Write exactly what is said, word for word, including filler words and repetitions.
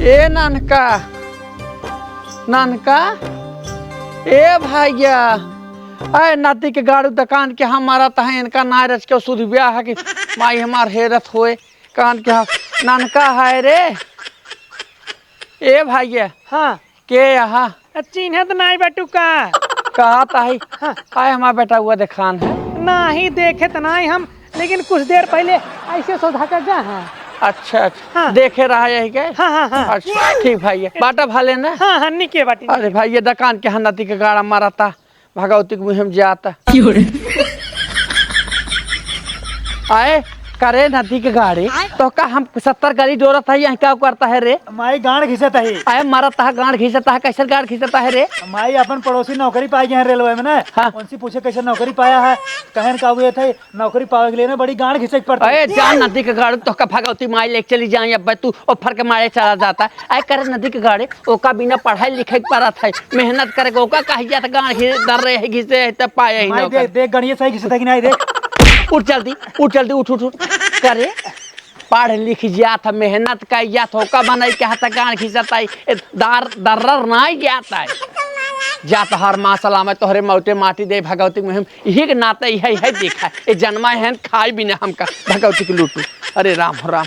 ए ननका, ननका, ए भैया, अरे नदी के गाड़ू दुकान के हम मारत है, इनका नाय रच के सुध ब्याह है कि माई हमार हेरत होए, कान के हम, ननका है रे। ए भैया, हाँ। के यहाँ? अ, चिन्हत नाई बटू का? कहा ताही? हाँ। आए हमार बेटा हुआ देखान है। नाही देखे त नाही हम, लेकिन कुछ देर पहले ऐसे सोधा कर जा है। अच्छा, अच्छा। हाँ। देखे रहा यही के? हाँ, हाँ, हाँ। अच्छा, ठीक भाई, ये बाटा भाले ना? हाँ, हाँ, निके बाटी। अरे भाई, ये दुकान के यहाँ नदी के गाड़ा मारा था, भगवती के मुँह में जाता। आए, करे नदी के गाड़े, तो का हम सत्तर गली डोरत है, यहाँ का करता है रे? माई गांड घिसत है। आए, मरत है, गांड घिसत है, कैसे गांड घिसत है रे? माई अपन पड़ोसी नौकरी पाई गए हैं रेलवे में ना, हाँ। उनसे पूछे कैसे नौकरी पाया है, कहन का हुए थे, नौकरी पावे के लिए ना बड़ी गांड घिसे के पड़ता है। अरे जा नदी के गाड़ू, तोहका भगवती माई लेके चली जाए, अब तू ऑफर के मारे चला जाता। आए करे नदी के गाड़े, ओका बिना पढ़ाई लिखे के पड़त है, मेहनत करे के, ओका कही जात गांड घिस दर रहे है, घिसे है तब पाए ही माई नौकर। देख, देख गणिये सही घिसे था कि नहीं देख। उठ जल्दी, उठ जल्दी, उठ, उठ, उठ। करे, पढ़ लिख जात, मेहनत कर जात, ओका बनाई के हाथ गांड घिसत आई, ए, दार, दर्रर नाई जात आई। जात हर माँ सलामत तोहरे मौते माटी दे भगवती मुहिम, इही के नाते इहे, इहे देखा, ए जन्मा है खाई बिना हमका भगवती के लूटू। अरे राम हो राम।